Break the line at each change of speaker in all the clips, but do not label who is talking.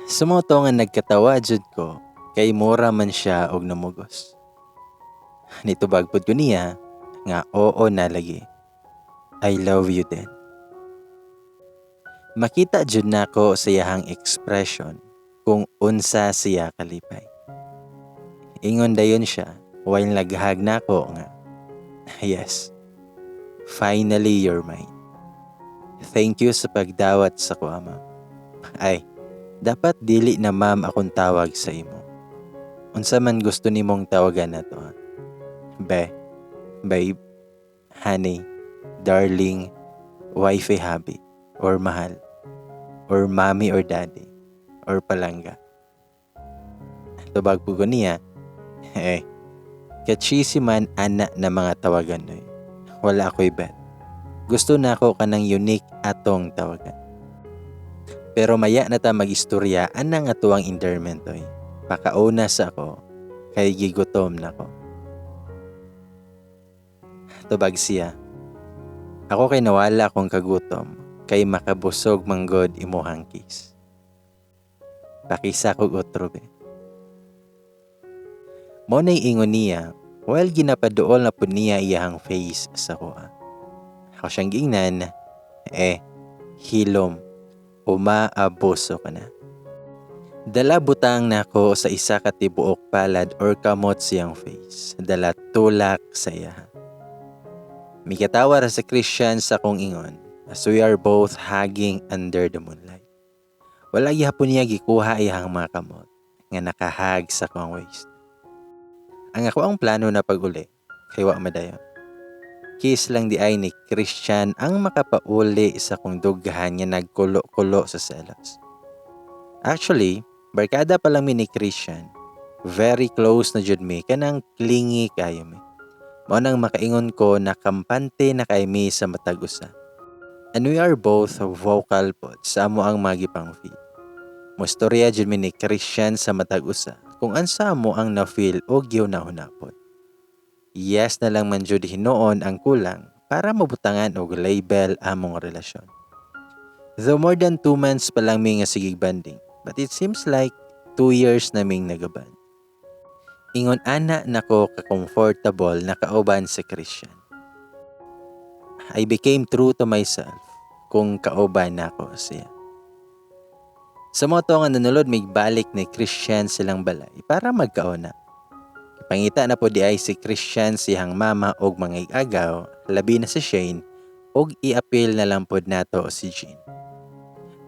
Sa mao to nga nagkatawa jud ko kay mura man siya og namugos. Nitubag pud ko niya nga oo na lagi. I love you din. Makita jud nako sa iyahang expression kung unsa siya kalipay. Ingon dayon siya while nag-hug nako nga, "Yes, finally you're mine. Thank you sa pagdawat sa kuha, ma'am. Ay, dapat dili na ma'am akong tawag sa imo. Unsa man gusto nimong tawagan na to, ha? Be, babe, honey, darling, wifey, hubby, or mahal, or mommy or daddy, or palangga?" Tubag po ko niya, "Eh, ka-cheesy man ana na mga tawagan noy. Wala ako'y bet. Gusto na ako kanang unique atong tawagan. Pero maya na ta mag-istorya anang atuang endearment oy. Pakauna sa ako, kay gigutom na ko." Tubag siya, "Ako kay nawala akong kagutom, kay makabusog manggod imuhang kiss. Pakisa kog otro, be." Mao na'y ingon niya, while ginapaduol na pud niya iyahang face sa kuha. Ako siyang giingnan, "Eh, hilom, umaabuso ka na." Dala butang nako sa isa ka tibuok palad or kamot siyang face. Dala tulak sa iya. Mikatawa ra si Christian sa akong ingon as we are both hugging under the moonlight. Wala gihapon niya gikuha iyang mga kamot nga nakahag sa akong waist. Ang ako ang plano na pag-uli kay wa madayon. Kiss lang di ay ni Christian ang makapauli sa akong dughan nga nagkulo-kulo sa selos. Actually, barkada pa lang mi ni Christian. Very close na jud mi, kanang clingy kayo mi. Mao nang makaingon ko na kampante na kay mi sa matag usa. And we are both vocal pod sa amo ang mga gipang feel. Mostorya jud mi ni Christian sa matag usa kung ansa mo ang na-feel o gihuna-huna pod. Yes na lang man jud hinuon ang kulang para mabutangan og label among relasyon. Though more than 2 months pa lang mi nga sigig bonding, but it seems like 2 years na ming nagaban. Ingon ana nako ka-comfortable na kauban si Christian. I became true to myself kung kauban nako siya. Sa mao to nga nanulod mig balik ni Christian silang balay para magkauna. Pangita na po di ay si Christian siyang mama og mga igagaw, labi na si Shane, og iapil na lang pod nato si Jean.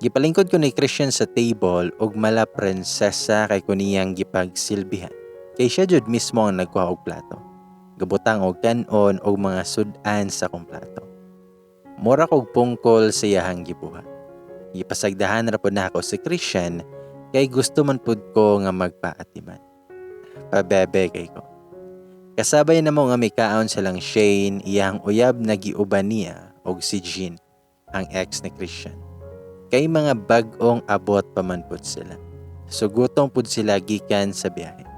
Gipalingkod ko ni Christian sa table og mala prinsesa kay kuniyang gipagsilbihan. Kay siya jud mismo ang nagkuha og plato. Gabutang og kanon og mga sud-an sa akong plato. Mura kog pungkol sa iyahang gibuhat. Gipasagdahan ra pod nako si Christian kay gusto man pud ko nga magpaatiman. Pabebe kay ko. Kasabay na mo nga mikaon silang Shane, iyang uyab na giuban niya, og si Jean, ang ex ni Christian. Kay mga bag-ong abot pa man pud sila. So gutom pud sila gikan sa biyahe.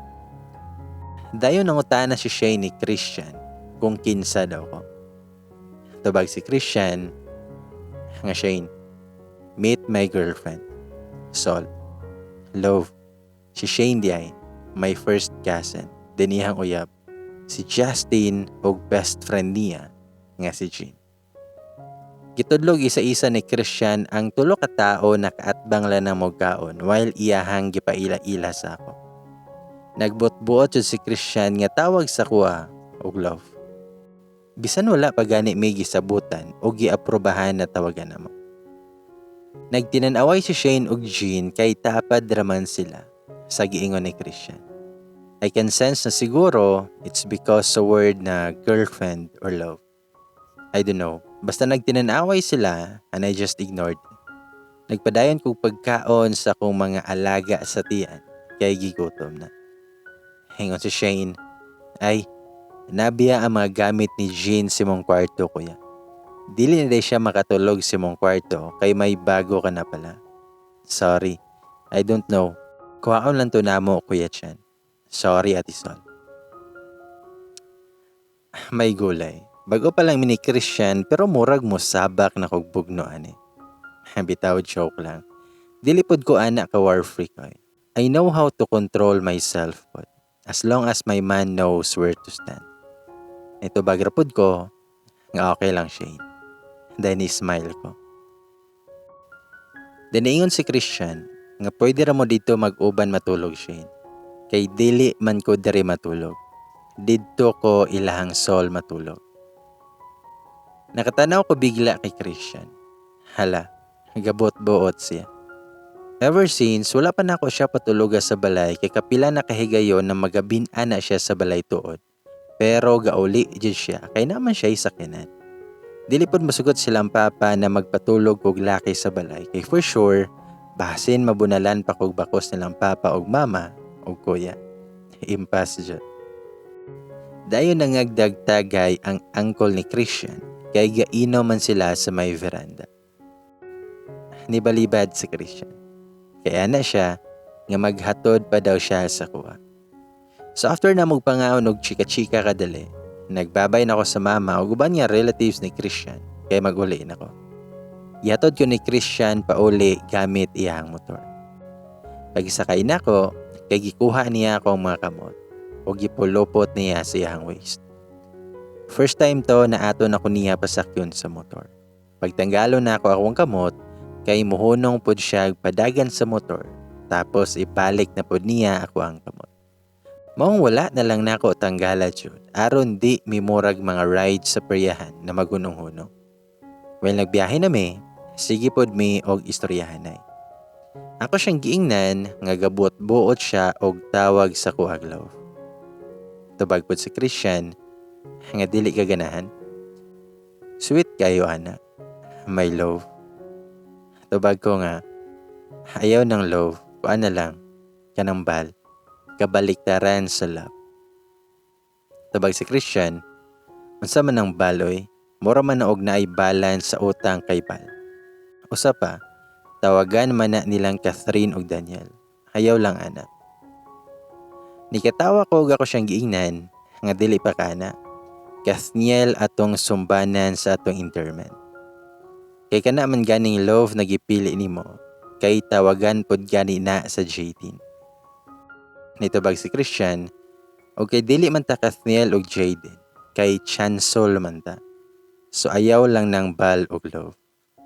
Dayon nangutana si Shane ni Christian kung kinsa daw ko. Tubag si Christian nga, "Shane, meet my girlfriend, Sol. Love, si Shane di ay, my first cousin, dinihang uyab, si Justin og best friend niya nga si Jean." Gitudlog isa-isa ni Christian ang tulo ka tawo na kaatbang lang ng mogkaon while iyahang gipaila-ila sa ako. Nagbot-buot jud si Christian nga tawag sa kuha og love. Bisan wala pa gani may gisabutan o giaprobahan na tawagan namo. Nagtinan-away si Shane ug Jean kay tapad raman sila sa giingon ni Christian. I can sense na siguro it's because sa word na girlfriend or love. I don't know. Basta nagtinan-away sila and I just ignored it. Nagpadayon kog pagkaon sa akong mga alaga sa tiyan kay gigutom na. Ingon si Shane, "Ay, nabiya ang mga gamit ni Jean sa imong kwarto, kuya. Dili na day siya makatulog sa imong kwarto kay may bago ka na pala. Sorry, I don't know. Kuhaon lang to namo, Kuya Chan. Sorry, Ate Sol." May gulay. Bago pa lang mi ni Christian pero murag mo sabak na kog bugno ani. Bitaw, joke lang. Dili pod ko ana ka war freak oy. I know how to control myself pod, as long as my man knows where to stand. Nitubag ra pod ko nga okay lang, Shane. Then smile ko. Then ingon si Christian nga pwede ra mo dito mag-uban matulog, Shane. Kay dili man ko diri matulog. Didto ko ilahang sol matulog. Nakatanaw ko bigla kay Christian. Hala, gabot-buot siya. Ever since, wala pa nako siya patuloga sa balay kay kapila na kahigayon na magabin-a na siya sa balay tuod. Pero gauli jud siya kay naman siya sakinan. Dili pod masugot silang papa na magpatulog og laki sa balay kay for sure basin mabunalan pa kog bakos nilang papa og mama og kuya. Impas jud. Dayon nangagdagtagay ang uncle ni Christian kay gaino man sila sa may veranda. Nibalibad si Christian. Kaya na siya nga maghatod pa daw siya sa kuha. So after na magpangaon og chika-chika kadali, nagbabay na ako sa mama ug uban nga relatives ni Christian kay maguli na ko. Gihatod ko ni Christian pauli gamit iyang motor. Pagsakay nako, kay gikuha niya akong mga kamot ug gipulupot niya sa iyang waist. First time to na ato na ko niya pasakyon sa motor. Pagtanggalo na ako akong kamot, kay muhunong pod siya padagan sa motor, tapos ibalik na pod niya ako ang kamot. Maong wala na lang nako tanggala jud, aron di mimurag mga ride sa peryahan na magunong-hunong. Well, nagbiyahe na mi, sige pod mi og istoryahanay. Ako siyang giingnan nga gabuot-buot siya og tawag sa kuag love. Tubag pod si Christian nga dili ka ganahan. Sweet kayo ana, my love. Tubag ko nga ayaw ng love, kuan na lang, kanang bal, kabaliktaran sa love. Tubag si Christian, unsa man ang baloy, mura man na og naay balance sa utang kay bal. Usa pa, tawagan man na nilang Catherine og Daniel. Ayaw lang ana. Nikatawa ko og ako siyang giingnan nga dili pa kana. Kathniel atong sumbanan sa atong interment. Kay kana man ganing love na gipili nimo, kay tawagan pod gani na sa Jaden. Nitubag si Christian, og kay dili man ta Kathniel og Jaden, kay Chansol man ta. So ayaw lang ng bal og love.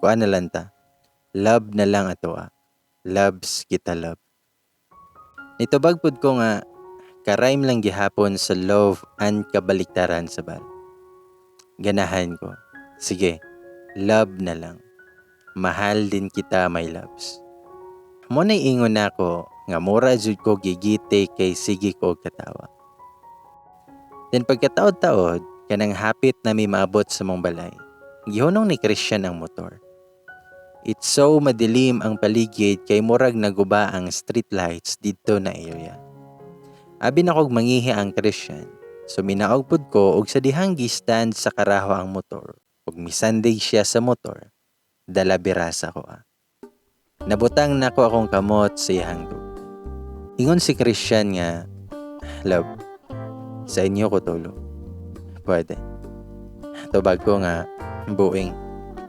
Kuan na lang ta. Love na lang ato ah. Loves kita love. Nitubag pod ko nga karime lang gihapon sa love and kabaliktaran sa bal. Ganahan ko. Sige, love na lang. Mahal din kita, my loves. Mo na ingon nako nga mura jud ko gigite kay sige ko katawa. Then pagkataod-taod, kanang hapit na mi maabot sa mong balay. Gihunong ni Christian ang motor. It's so madilim ang paligid kay murag naguba ang street lights didto na area. Abi na kog mangihi ang Christian. So minaog pud ko og sa dihang gi-stand sa karaho ang motor ug misandig siya sa motor. Dala birasa ko ah. Nabutang nako akong kamot sa iyang dug. Ingon si Christian nga, love, sa inyo ko tulog. Pwede. Tubag ko nga, buing,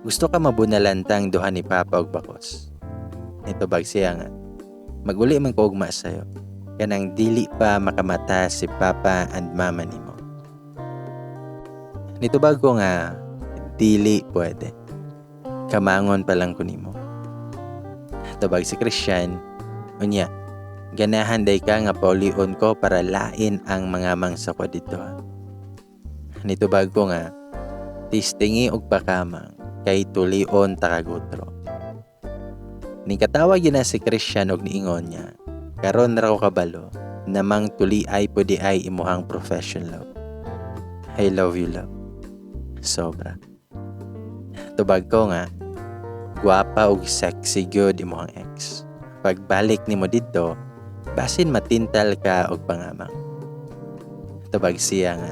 gusto ka mabunalantang duha ni Papa og bakos. Nitubag siya nga, maguli man ko ugma sa'yo. Kanang dili pa makamata si Papa and Mama nimo. Nitubag ko nga, dili pwede. Kamangon pa lang ko nimo. Tubag si Christian, unya, ganahan day ka nga paulion ko para lain ang mga mangsa ko dito. Nitubag ko nga, tistingi og pakamang kay tulion takagutro. Nikatawag yun na si Christian og niingon niya, karon ra ko kabalo, namang tuli ay pwede ay imuhang profession love. I love you love. Sobra. Tubag ko nga, gwapa og sexy gyud imuhang ex. Pagbalik nimo didto, basin matintal ka og pangamang. Tubag siya nga,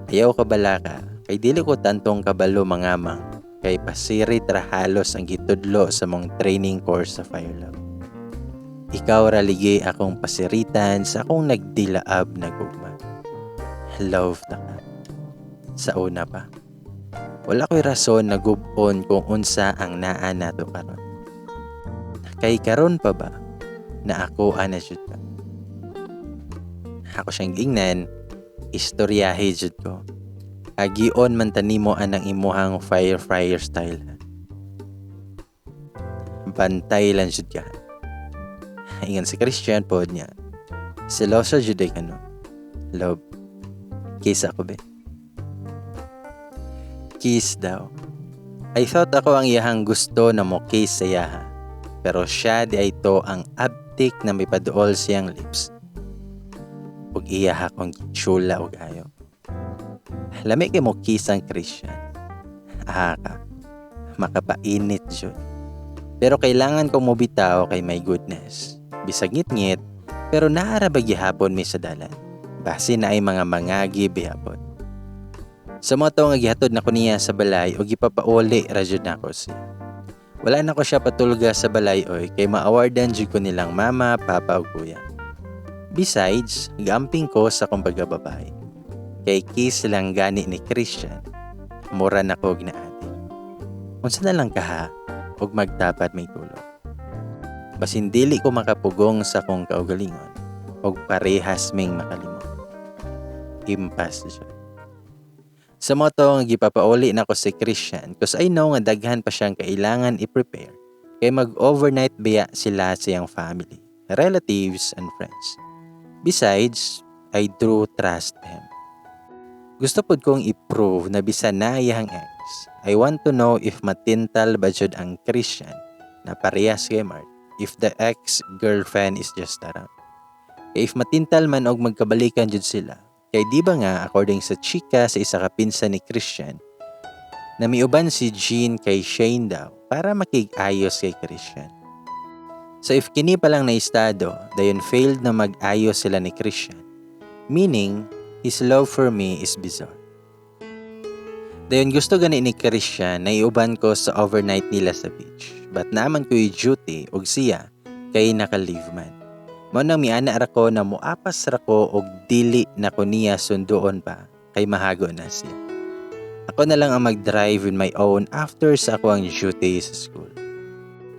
ayaw ka bala ka, kay dili ko tantong kabalo mangamang, kay pasirit ra halos ang gitudlo sa mong training course sa Fire Love. Ikaw ra ligi akong pasiritan sa akong nagdilaab na gugma. Love ta ka. Sa una pa. Wala ko'y rason na gubon kung unsa ang naa nato karon. Kay karon pa ba na ako ana jud ka? Ako siyang giingnan, istoryahe jud ko. Agion man tanimo anang imuhang fire fryer style. Bantay lang jud ka. Ingon si Christian pod niya. Seloso jud ay kano. Love. Kiss ako be. Kiss daw. I thought ako ang iyahang gusto na mo kiss sa iyaha. Pero siya di ay to ang abtik na may paduol siyang lips. Ug iya akong gitsula og ayo. Lami kay mo kiss ang Christian. Ah ka. Makapainit jud. Pero kailangan kong mobitaw kay my goodness. Bisag ngit-ngit, pero naara ba gihapon mi sa dalan. Base na ay mga mangagi bihapon. Sa mga to nga gihatod na ko niya sa balay o gipapauli ra jud nako siya. Wala na ko siya patulga sa balay oy kay ma-awardan jud ko nilang mama, papa ug kuya. Besides, gamping ko sa akong pagkababae. Kay kiss lang gani ni Christian. Mura na ko og naati. Unsa na lang kaha og magtapat may tulog. Basin dili ko makapugong sa akong kaugalingon og parehas ming makalimot. Impas siya. Sa mo to nga gipapauli nako si Christian cause I know nga daghan pa siyang kailangan i-prepare kay mag-overnight biya sila sa iyang family, relatives and friends. Besides, I do trust him. Gusto pod kong i-prove na bisan na iyang ex. I want to know if matintal ba jud ang Christian na parehas kay Mark if the ex-girlfriend is just around. Kay if matintal man og magkabalikan jud sila, kay di ba nga according sa chika sa isa ka pinsan ni Christian, na miuban si Jean kay Shane daw para makig-ayos kay Christian. So if kini pa lang na estado, dayon failed na mag-ayos sila ni Christian, meaning his love for me is bizarre. Dayon gusto gani ni Christian na iuban ko sa overnight nila sa beach. But naman ko'y duty og siya kay naka-leave man. Mao nang miana ra ko na muapas ra ko og dili na ko niya sunduon pa kay mahago na siya. Ako na lang ang mag-drive in my own after sa ako ang duty sa school.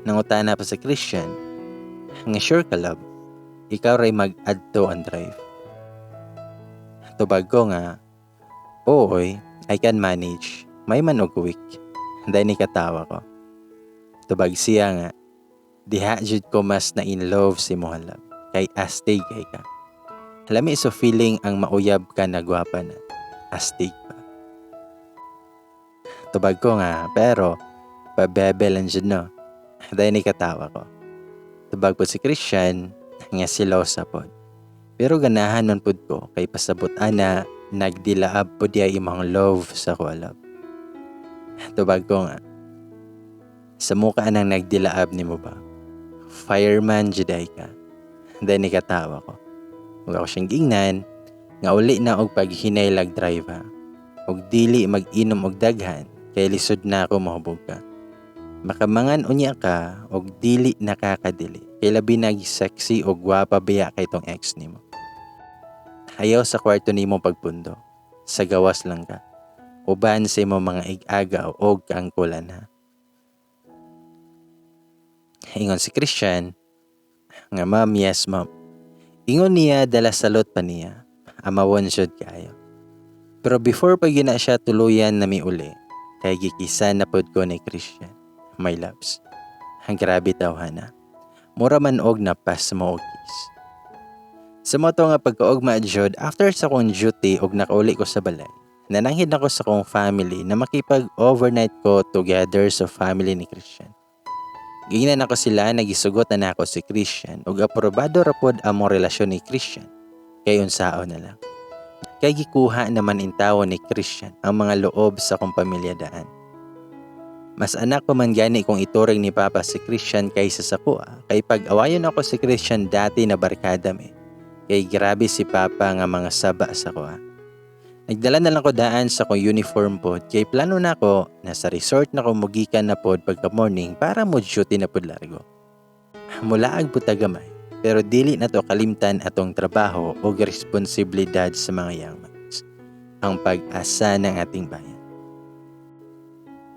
Nangutana pa sa Christian, nga sure ka love, ikaw ray mag-adto ang drive. Tubag ko nga, ooy, I can manage. May man og week. Dahil ni katawa ko. Tubag siya nga, diha jud ko mas na in love si mo love. Kay astig kay ka. Lami so feeling ang mauyab ka na gwapa na. Astig pa. Tubag ko nga, pero pabebe lang jud no. Dahil ni katawa ko. Tubag po si Christian, nga silosa pod. Pero ganahan man pud ko kay pasabot ana nagdilaab pod diay imong love sa ko love. Tubag ko nga, sa muka nang nagdilaab nimo ba? Fireman jud ay ka. Then ni katawa ko. Ug ako siyang giingnan nga uli na og paghinay lag drive ha. Og dili mag-inom og daghan kay lisod na ako mahubog ka. Makamangan unya ka og dili nakakadili. Kay labi nag sexy og gwapa biya kay tong ex nimo. Ayaw sa kwarto nimo pagpundo. Sa gawas lang ka. Uban sa imo mga ig-agaw og kaangkulan ha. Ingon si Christian, nga ma'am, yes ma'am. Ingon niya dala salot pa niya. Amawon jud kaayo. Pero before pa gina siya tuluyan na miuli, kay gikisa na pod ko ni Christian, my loves. Ang grabe tawhana. Mura man og napas mo og kiss. Sa mo to nga pagkaugma jud after sa akong duty og nakauli ko sa balay, nananghid ako sa akong family na makipag-overnight ko together sa family ni Christian. Giingnan ako sila nagisugot na nako si Christian ug aprobado ra pod among relasyon ni Christian kay unsaon na lang. Kay gikuha naman intawo ni Christian ang mga loob sa akong pamilya daan. Mas anak pa man gani kung ituring ni Papa si Christian kaysa sa kuha, kay pag-awayon ako si Christian dati na barkada mi. Kay grabe si Papa nga mga saba sa kuha. Nagdala na lang ko daan sa akong uniform pod kay plano na ako na sa resort na ko mugikan na pod pagka morning para mo duty na pod largo. Mulaag po tagamay pero dili na to kalimtan atong trabaho o responsibilidad sa mga young minds. Ang pag-asa ng ating bayan.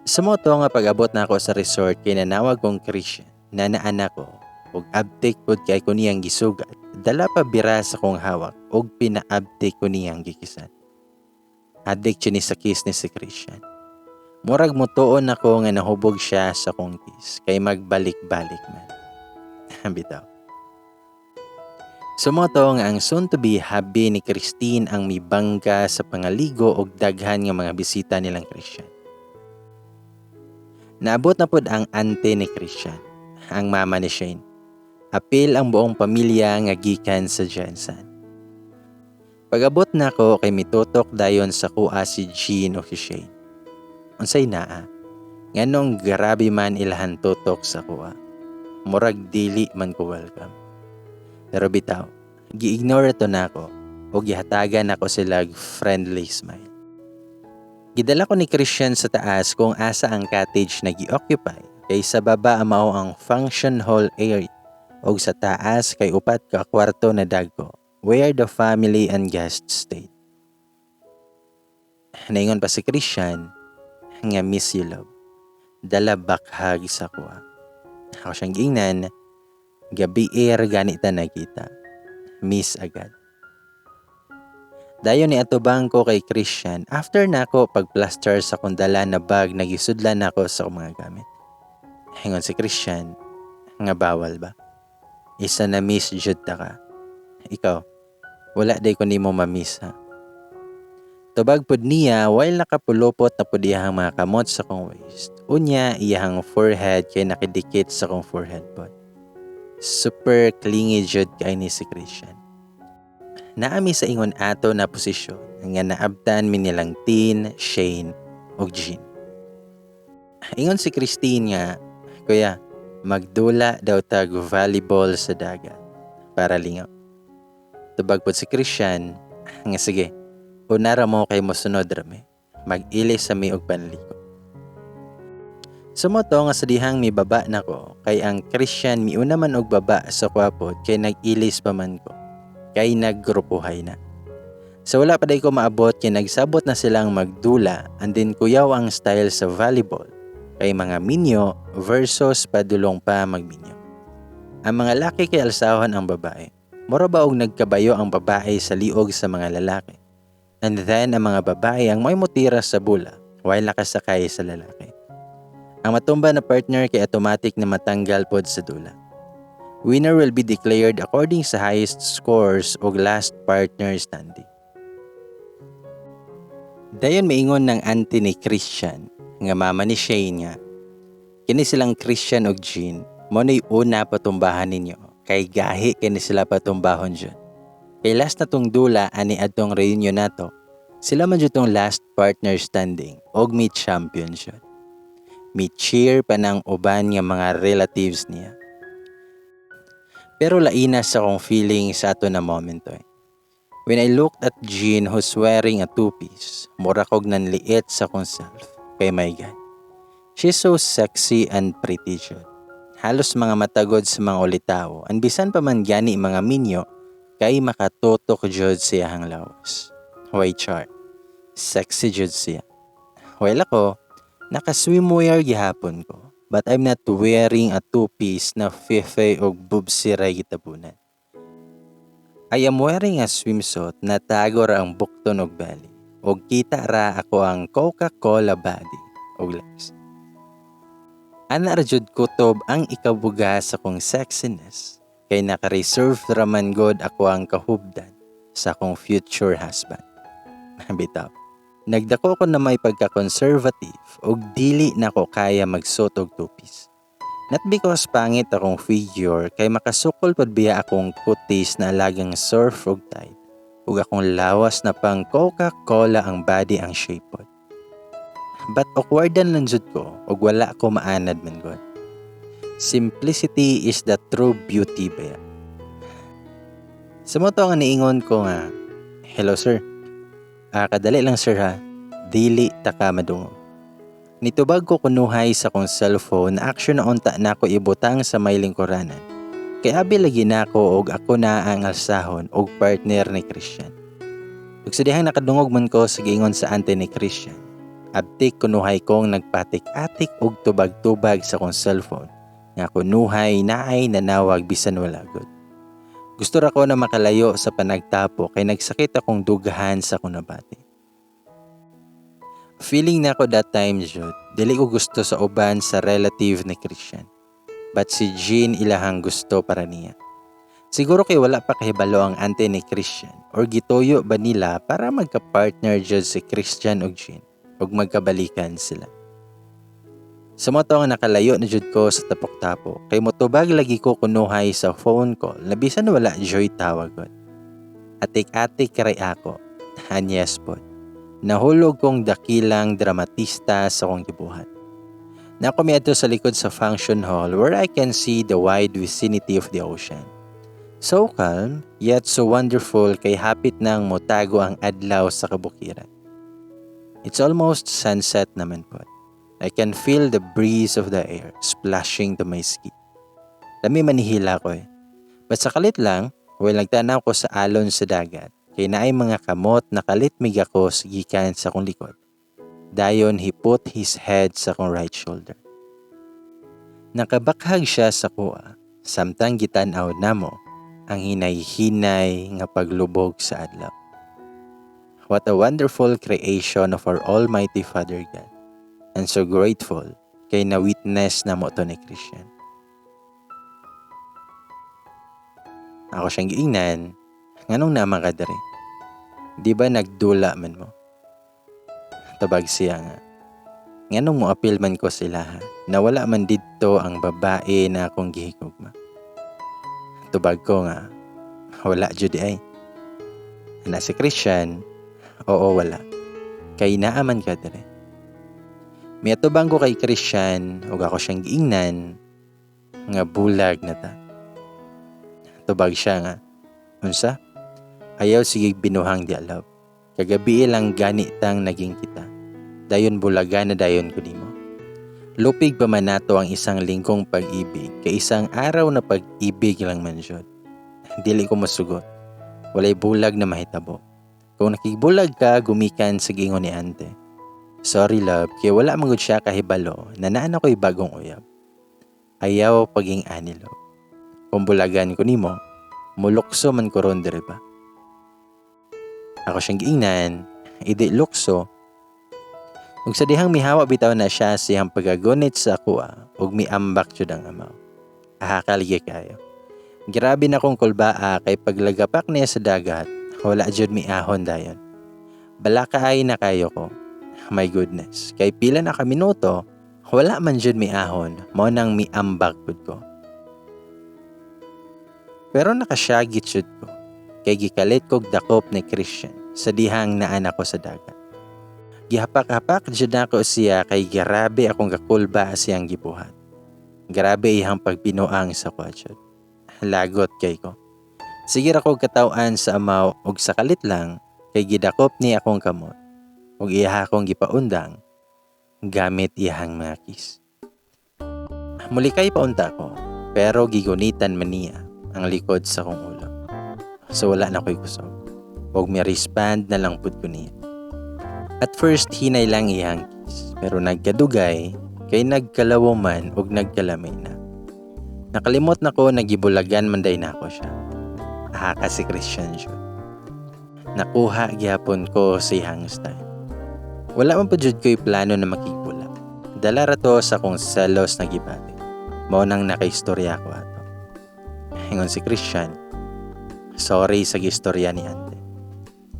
Sa moto nga pag-abot na ako sa resort kay nanawag kong Christian. Nanaan ako ug abtik pud kay ko niyang gisugat. Dala pa bira sa kong hawak ug pinaabtik ko niyang gikisan. Adik ni sa kiss ni si Christian. Murag mutuon ako nga nahubog siya sa kong kiss kay magbalik-balik man. Bitaw. Sumoto nga ang soon to be hubby ni Christine ang mibangga sa pangaligo og daghan nga mga bisita nilang Christian. Naabot na pod ang ante ni Christian, ang mama ni Shane. Apil ang buong pamilya nga gikan sa GenSan. Pag-abot nako kay mitutok dayon sa kuha si Jean o si Shane. Unsay naa? Nganong grabe man ilahan tutok sa kuha. Murag dili man ko welcome. Pero bitaw, gi-ignore to nako o gihatagan nako sila friendly smile. Gidala ko ni Christian sa taas kung asa ang cottage na gi-occupy kay sa baba mao ang function hall area og sa taas kay upat ka kwarto na dagko where the family and guests stayed. Naingon pa si Christian nga, "Miss you, love." Dala back hug sa kuha. Ako siyang giingnan, "Gabii ra gani ta nagkita. Miss agad." Dayon ni atubang ko kay Christian after nako pagplaster sa kong dala na bag na gisudlan nako sa akong mga gamit. Ingon si Christian nga, "Bawal ba? Isa na miss jud ta ka. Ikaw, wala day ko nimo ma-miss ha." Tubag pud niya while nakapulupot na pud iyahang mga kamot sa kong waist. Unya iyahang forehead kay nakidikit sa kong forehead pod. Super clingy jud kay ni si Christian. Naami sa ingon ato na posisyon nga naabtan mi nilang Tin, Shane ug Jean. Ingon si Christine nga, "Kuya, magdula daw tag volleyball sa dagat para lingaw." Tubag pod si Christian nga, "Sige, una ra mo kay mosunod ra mi. Mag-ilis sa mi og panligo." Sumoto nga sa dihang mibaba nako kay ang Christian miuna man og baba sa kwapod kay nag-ilis pa man ko kay naggrupuhay na. Sa wala pa day ko maabot kay nagsabot na silang magdula and then kuyaw ang style sa volleyball kay mga minyo versus padulong pa magminyo. Ang mga laki kay alsahon ang babae. Mura ba og nagkabayo ang babae sa liog sa mga lalaki. And then ang mga babae ang may mutira sa bula while nakasakay sa lalaki. Ang matumba na partner kay automatic na matanggal pod sa dula. Winner will be declared according sa highest scores o last partner standing. Dayon maingon ng auntie ni Christian nga mama ni Shane nga, "Kini silang Christian og Jean mo na'y una patumbahan ninyo kay gahi kini sila patumbahon jud. Kay last na tong dula ani adtong reunion nato, sila man jud tong last partner standing og mi champion jud." Mi cheer pa ng uban nga mga relatives niya. Pero laina sa akong feeling sa ato na momento eh. When I looked at Jean who's wearing a two-piece, mura kog nanliit sa akong self. Kay my God. She's so sexy and pretty jud. Halos mga matagod sa mga ulitawo, and bisan pa man gani mga minyo, kay makatutok jud siya ang lawas. Why char? Sexy jud siya. While ako, naka-swimwear gihapon ko. But I'm not wearing a two-piece na fefe og boobsy ray gitabunan. I am wearing a swimsuit na tago ra ang bukton og belly. Og kita ra ako ang Coca-Cola body og legs. Ana ra jud kutob ang ikabuga sa akong sexiness kay naka-reserve ra man god ako ang kahubdan sa akong future husband. Bitaw. Nagdako ko na may pagka-conservative og dili na ko kaya magsuot og two-piece. Not because pangit akong figure kay makasukol pud biya akong kutis na alagang surf og tide ug akong lawas na pang Coca-Cola ang body ang shape pod. But awkwardan lang jud ko ug wala ko maanad man god. Simplicity is the true beauty baya. Sa mo to nga niingon ko nga, "Hello, sir. Ah, kadali lang, sir, ha. Dili ta ka madungog." Nitubag ko kunuhay sa kong cellphone na action na unta na ako ibutang sa may lingkuranan. Kay abi lagi nako og ako na ang alsahon og partner ni Christian. Ug sa dihang nakadungog man ko sa giingon sa ante ni Christian, abtik kunuhay kong nagpatik-atik og tubag-tubag sa kong cellphone Nga kunuhay naay nanawag bisan wala gud. Gusto ra ko na makalayo sa panagtapok kay nagsakit akong dughan sa akong nabati. Feeling na ako that time jud, dili ko gusto sa uban sa relative ni Christian. But si Jean ilahang gusto para niya. Siguro kay wala pa kahibalo ang ante ni Christian or gituyo ba nila para magka-partner jud si Christian ug Jean ug magkabalikan sila. Sa mao to nga nakalayo na jud ko sa tapok-tapok kay motubag lagi ko kunuhay sa phone call na bisan wala joy tawagon. Atik-atik karay ako. And yes pod. Nahulog kong dakilang dramatista sa akong gibuhat. Naa ko miadto sa likod sa function hall where I can see the wide vicinity of the ocean. So calm, yet so wonderful kay hapit nang motago ang adlaw sa kabukiran. It's almost sunset naman po. I can feel the breeze of the air splashing to my skin. Lami manihila ko eh. But sa kalit lang, while nagtanaw ko sa alon sa dagat, kay naay mga kamot nakalit ako gikan sa akong likod. Dayon he put his head sa akong right shoulder. Nakabakhag siya sa kuha, samtang gitan-aw namo ang hinay-hinay nga paglubog sa adlaw. What a wonderful creation of our Almighty Father God. And so grateful kay na-witness na mo to ni Christian. Ako siyang giingnan, nganong naman ka diri? Di ba nagdula man mo? Tabag siya nga. Nganong mo apil man ko sila ha? Nawala man didto ang babae na akong gihigugma. Tubag ko nga, wala jud ay. Ana si Christian, oo wala. Kay naaman ka dire. Miatubang ko kay Christian ug ako siyang giingnan nga bulag na ta. Tubag siya nga, unsa? Ayaw sige binuhang di alab. Kagabi lang gani tang naging kita. Dayon bulaga na dayon ko nimo. Lupig pa man nato ang isang linggong pag-ibig kay isang araw na pag-ibig lang man jud. Dili ko masugot. Walay bulag na mahitabo. Kung nakigbulag ka, gumikan sa gingon ni ante. Sorry love, kay wala man gud siya kahibalo na naan ako'y bagong uyab. Ayaw paging ani love. Kung bulagan ko nimo, mulukso man ko ron diri ba. Ako siyang giingnan, idi lukso. Ug sa dihang mihawa bitaw na siya siyang pagagunit sa akoa ug miambak jud ang amaw. Ahakal gyud kayo. Grabe na kong kulbaa kay paglagapak niya sa dagat, wala jud miahon dayon. Balaka ay na kayo ko. My goodness, kay pila na ka minuto, wala man jud miahon, mao nang miambak pud ko. Pero nakasyagit jud ko, kay gikalit kog dakop ni Christian sa dihang naan ako sa dagat. Gihapak-hapak jud nako siya kay grabe akong gakulba siyang gibuhat. Grabe iyang pagbinuang sa kuha jud. Lagot kay ko. Sige ra ko kataw-an sa amaw og sa kalit lang kay gidakop ni akong kamot ug iya akong gipaundang gamit iyahang mga kiss. Muli kay paunta ko pero gigunitan man niya ang likod sa akong ulo. So wala na ko'y kusog. Ug mi-respond na lang pud ko niya. At first hinay lang iyang kiss pero nagkadugay kay nagkalawo man ug nagkalami na. Nakalimot na ko nagibulagan man day nako siya. Aha ka si Christian jud. Nakuha gihapon ko sa iyang style. Wala man pa jud ko'y plano na makigbula. Dala ra to sa akong selos na gibati. Mao nang nakaistorya ko ato. Ingon si Christian, sorry sa gistorya ni ante.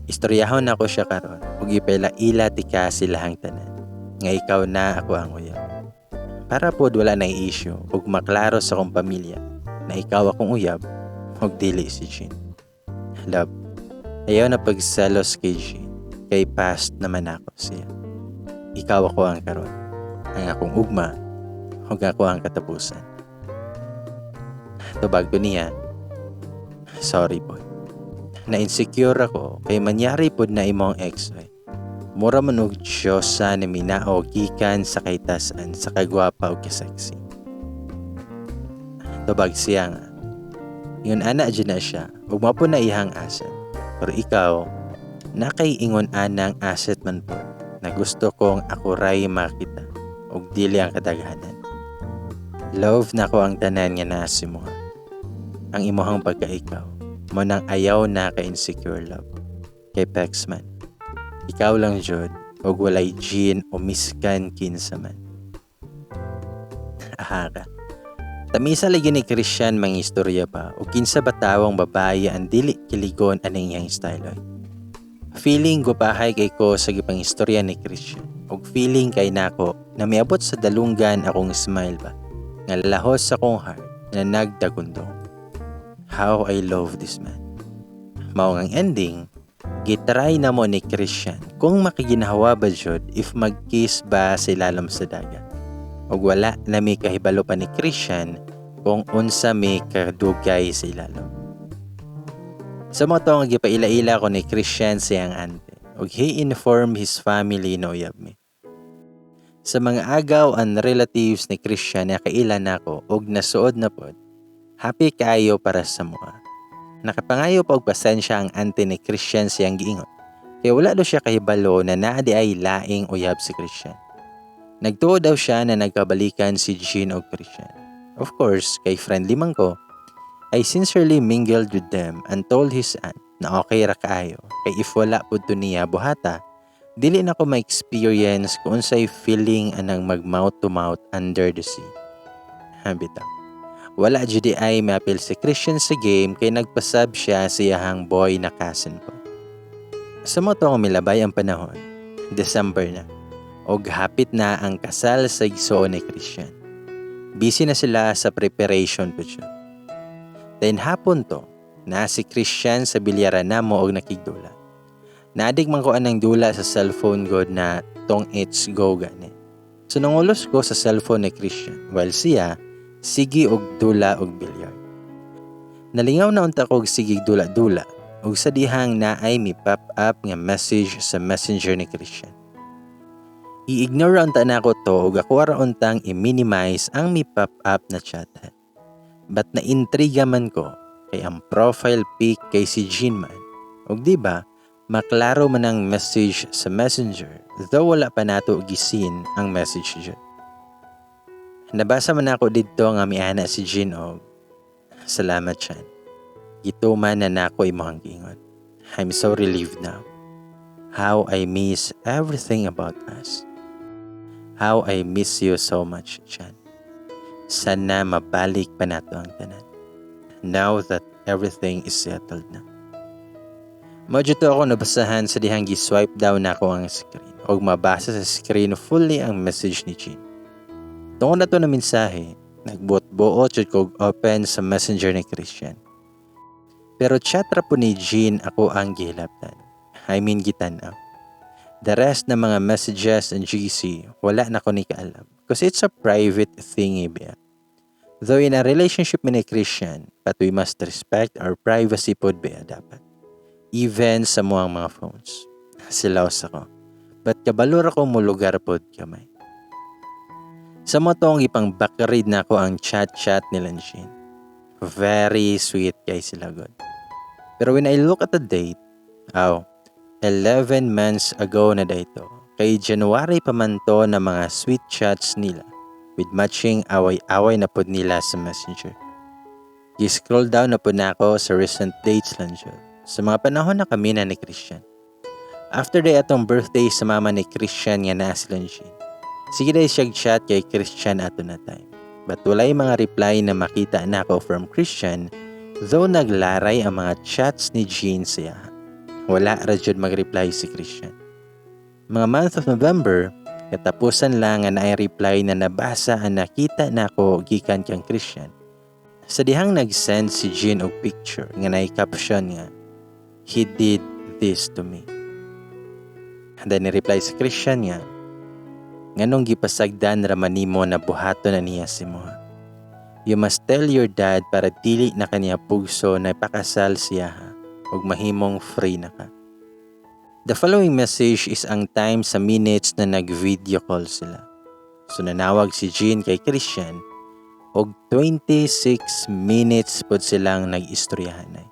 Istoryahon nako siya karon ug ipaila-ila tika silahang tanan nga ikaw na ako ang uyab. Para pod wala na issue ug maklaro sa akong pamilya na ikaw akong uyab ug dili si Jean. Love, ayaw na pagselos kay Jean kay past naman ako siya. Ikaw ako ang karon, ang akong ugma ug ako ang katapusan. Tubag ko niya, sorry boy. Na-insecure ako kay manyari pod na imong ex ay. Mura man og Diyosa na minao gikan sa kaytasan sa kagwapa og kasexy. Tubag siya nga, ingon ana dyan na siya ug mao po na iyang asset. Pero ikaw, nakay ingon anang asset man po na gusto kong ako ray makita ug dili ang kadaghanan. Love nako ang tanan nga naa sa imoha. Ang imuhang pagkaikaw, mao nang ayaw na ka-insecure, love. Kay pex man. Ikaw lang jud ug walay Jean o miskan kinsa man. Aha ka. Tamisa lagi ni Christian mga istorya ba o kinsa ba tawong babaye ang dili kiligon aning iyang style oy. Feeling gupahay kay ko sa gipang istorya ni Christian ug feeling kay nako na miabot sa dalunggan akong smile ba nga lahos sa akong heart na nagdagundong. How I love this man. Mao ang ending, gitry na mo ni Christian kung makiginhawa ba jud if mag-kiss ba sa ilalom sa dagat. Ug wala na mi kahibalo pa ni Christian kung unsa mi kadugay sa ilalom. Sa mao to nga gipaila-ila ko ni Christian sa iyang ante ug he informed his family na uyab mi. Sa mga agaw and relatives ni Christian na kaila nako ug nasuod na pod, happy kaayo para sa mua. Nakapangayo pa og pasensya ang ante ni Christian sa iyang giingon. Kaya wala daw siya kahibalo na naa di ay laing uyab si Christian. Nagtuo daw siya na nagkabalikan si Jean og Christian. Of course, kay friendly man ko, I sincerely mingled with them and told his aunt na okay ra kaayo kay if wala pud to niya buhata, dili na ko ma-experience kung unsay feeling anang mag mouth to mouth under the sea. Bitaw. Wala jud ay maapil si Christian sa game kay nagpasab siya sa iyahang boy na cousin ko. Sa mao to milabay ang panahon, December na, og hapit na ang kasal sa igsoon ni Christian. Busy na sila sa preparation po siya. Then hapon to, na si Christian sa bilyaran namo og nakigdula. Naadik man ko anang dula sa cellphone god na tong it's go gani. So nangulos ko sa cellphone ni Christian while siya sige og dula og bilyar. Nalingaw na unta ko og sige dula-dula ug sa dihang naay mi pop up nga message sa Messenger ni Christian. I-ignore unta nako to ug ako ra untang i-minimize ang mi pop up na chat. But na-intriga man ko kay ang profile pic kay si Jean man. Ug di ba, maklaro man ang message sa Messenger though wala pa nato gi-seen ang message jud. Nabasa man ako didto nga miana si Jean og, "Salamat, Chan. Gituman na nako imong giingon. I'm so relieved now. How I miss everything about us. How I miss you so much, Chan. Sana mabalik pa nato ang tanan. Now that everything is settled na." Mao to ako nabasahan sa dihang gi-swipe down nako ang screen ug mabasa sa screen fully ang message ni Jean. Tungod na to na mensahe, nagbuot-buot jud ko og open sa Messenger ni Christian. Pero chat ra po ni Jean ako ang gihilabtan. I mean, gitan-aw. The rest na mga messages and GC, wala na ko ni kaalam. 'Cause it's a private thingy ba. Though in a relationship mi ni Christian, but we must respect our privacy pod ba dapat. Even sa muang mga phones. Silaws ako. But kabalo ra ko mulugar pod kamay. Sa mao tong ipang backread na ako ang chat-chat nila Jean. Very sweet kay sila god. Pero when I look at the date, aw, 11 months ago na dito. Kay January pa man to na mga sweet chats nila with matching away-away na pod nila sa Messenger. Gi-scroll down na pod nako sa recent dates lang jud. Sa mga panahon na kami na ni Christian. After day atong birthday sa mama ni Christian nga naa sila Jean. Sige day siya chat kay Christian ato na time. But walay mga reply na makita nako from Christian, though naglaray ang mga chats ni Jean siya. Wala ra jud mag-reply si Christian. Mga month of November, katapusan lang nga naay reply na nabasa ang nakita nako gikan kang Christian. Sa dihang nag-send si Jean og picture nga naay caption nga, "He did this to me." And then ni-reply si Christian nga, "Nganong gipasagdan ra man nimo na buhaton na niya si Moha? You must tell your dad para dili na kaniya pugso na ipakasal siya ha, ug mahimong free na ka." The following message is ang time sa minutes na nag-video call sila. So nanawag si Jean kay Christian og 26 minutes pod silang nag-istoryahanay.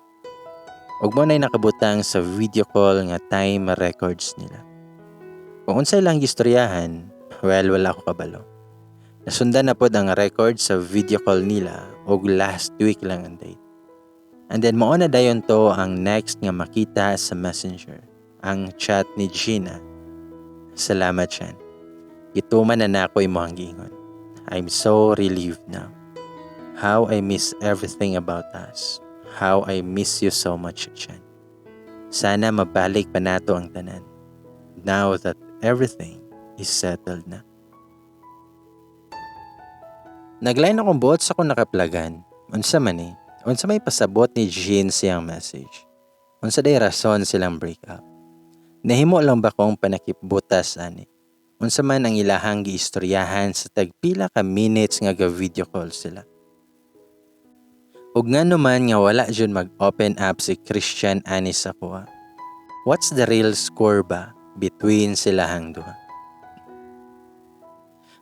Ug mo na'y nakabutang sa video call nga time records nila. Kung unsay lang gistoryahan, well, wala ko kabalo. Nasundan na pod ang record sa video call nila og last week lang ang date. And then mao na dayon to ang next nga makita sa Messenger, ang chat ni Gina. "Salamat, Chan. Gituman na nako imong giingon. I'm so relieved now. How I miss everything about us. How I miss you so much, Chan. Sana mabalik pa nato ang tanan. Now that everything is settled na." Naglain akong buot sa akong nakaplagan. Unsa man eh? Unsa may pasabot ni Jean siyang message? Unsa day rason silang break up? Nahimo lang ba kong panakipbutas ani? Unsa man ang ilahang giistoryahan sa tagpila ka minutes nga ga video call sila? Ug ngano man nga wala jud mag-open up si Christian ani sa kuha? What's the real score ba between silahang duha?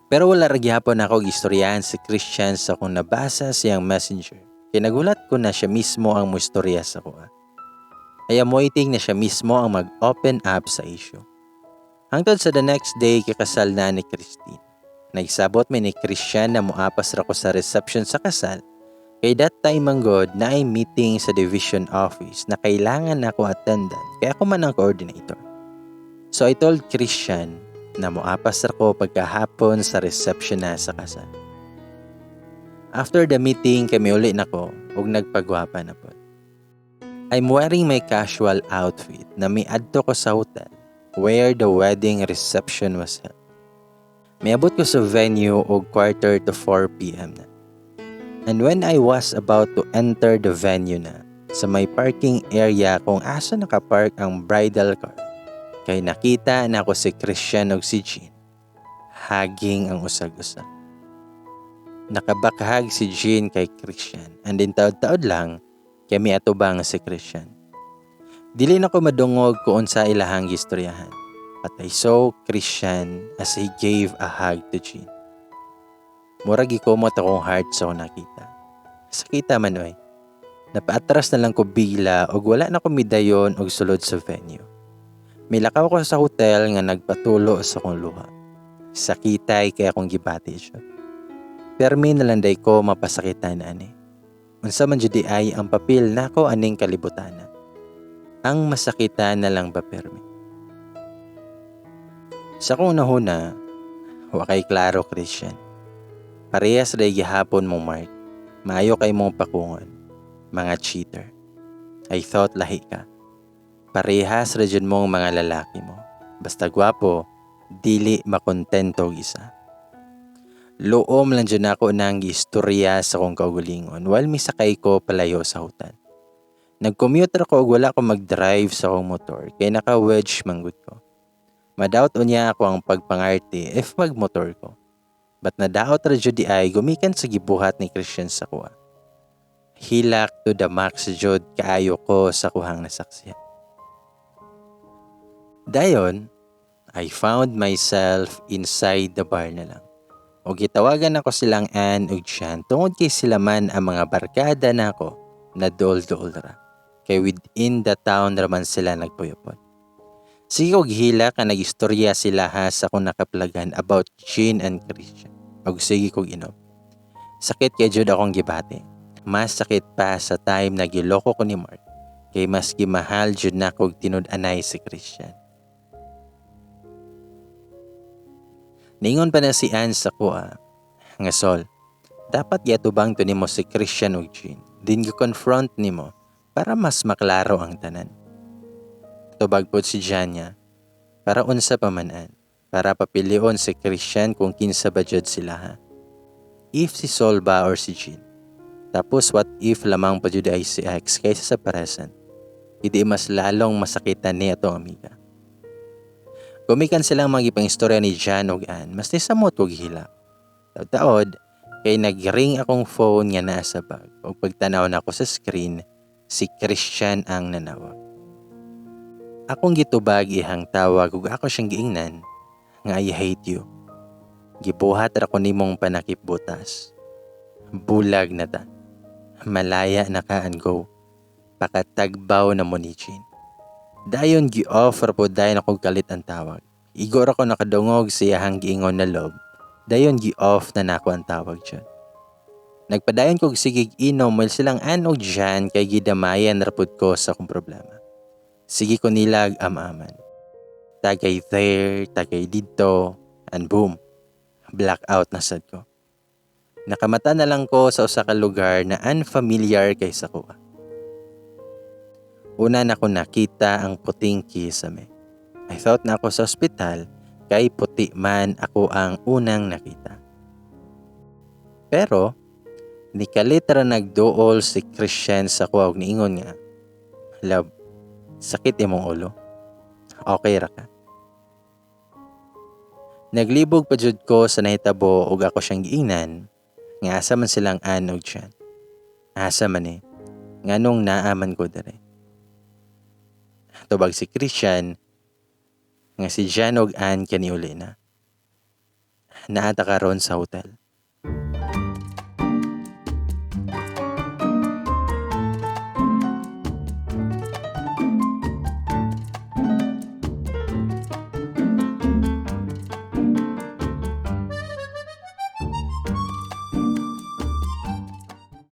Pero wala ra gihapon ako gistoryahan si Christian sa akong nabasa siyang Messenger. Kay nagulat ko na siya mismo ang moistorya sa kuha. I am waiting na siya mismo ang mag-open up sa issue. Hangtod sa the next day kikasal na ni Christine. Nagsabot mi ni Christian na muapas ra ko sa reception sa kasal. Kay that time man god naay meeting sa division office na kailangan nako attendan kay ako man ang coordinator. So I told Christian na muapas ra ko pagkahapon sa reception na sa kasal. After the meeting, kami uli nako ug nagpagwapa na pod. I'm wearing my casual outfit na miadto ko sa hotel where the wedding reception was held. Miabot ko sa venue og 3:45 p.m. na. And when I was about to enter the venue na, sa may parking area kung asa nakapark ang bridal car, kay nakita na ako si Christian ug si Jean hugging ang usag-usa. Naka-back hug si Jean kay Christian and then taod-taod lang kay miatubang si Christian. Dili na ko madungog kung unsa ilahang gistoryahan. But I saw Christian as he gave a hug to Jean. Murag gikumot akong heart sa akong nakita. Sakita man oy. Napaatras na lang ko bigla og wala na ko midayon og sulod sa venue. Milakaw ko sa hotel nga nagpatulo sa akong luha. Sakitay kay akong gibati siya. Permi na lang day ko mapasakitan ani. Unsa man jud ay ang papel nako aning kalibutana? Ang masakitan na lang ba permi? Sa akong nahuna, wa kay klaro, Christian. Parehas ra gihapon mo, Mark. Maayo kay mong pakungon. Mga cheater. I thought lahi ka. Parehas ra jud mong mga lalaki mo. Basta gwapo, dili makontento og isa. Luom lang jud nako nang giistorya sa akong kaugalingon while misakay ko palayo sa hotel. Nag-commute ra ko og wala ko mag-drive sa akong motor kay naka-wedge man gud ko. Madaot unya ako ang pagpangarte if magmotor ko. But nadaot ra jud diay gumikan sa gibuhat ni Christian sa kuha. Hilak to the max jud kaayo ko sa kuhang nasaksihan. Dayon, I found myself inside the bar na lang. O gitawagan ako silang Ann ug Jan tungod kay sila man ang mga barkada nako na duol-duol ra. Kay within the town raman sila nagpuyopon. Sige og hila ka nagistorya sila ha sa akong nakaplagan about Jean and Christian. Og sige kog inom. Sakit kay jud akong gibati. Mas sakit pa sa time na giloko ko ni Mark. Kay mas gimahal jud nako og tinud-anay si Christian. Ningon pa na si Ann sa kuha nga, "Sol, dapat giatubang to nimo si Christian ug Jean. Din gi-confront nimo para mas maklaro ang tanan." Tubag pod si Janya, "Para unsa pa man an? Para papilion si Christian kung kinsa ba jud sila ha? If si Sol ba or si Jean? Tapos what if lamang pa jud ay si ex kaysa sa present? Hindi mas lalong masakitan ni atong amiga?" Gumikan silang mga istorya ni Jan ug Ann, mas nisamot og hilak. Taod-taod, kay nag-ring akong phone nga naa sa bag. Ug pagtanaw nako sa screen, si Christian ang nanawag. Akong gitubag ihang tawag ug ako siyang giingnan nga, "I hate you. Gibuhat ra ko nimong panakip butas. Bulag na ta. Malaya na ka and go. Pakatagbaw na mo ni Jean." Dayon gi-off ra pod dayon ako kalit ang tawag. Igo ra ko nakadungog sa iyahang giingon na love. Dayon gi-off na nako ang tawag dyan. Nagpadayon kog sigig inom while silang Ann og Jan kay gidamayan ra pud ko sa akong problema. Sige ko nilag am-aman. Tagay there, tagay didto, and boom, blackout na sad ko. Nakamata na lang ko sa usa ka lugar na unfamiliar kay sa kuha. Una na ko nakita ang puting kisame. I thought na ako sa ospital kay puti man ako ang unang nakita. Pero nikalit ra nagduol si Christian sa kuha og niingon nga, "Love, sakit imong ulo. Okay ra ka?" Naglibog pa jud ko sa nahitabo ug ako siyang giingnan nga asa man silang Ann og Jan. Asa man eh, nganong naa man ko dere. Tubag si Christian nga si Jan og Ann kaniuli na. Naa ta karon sa hotel.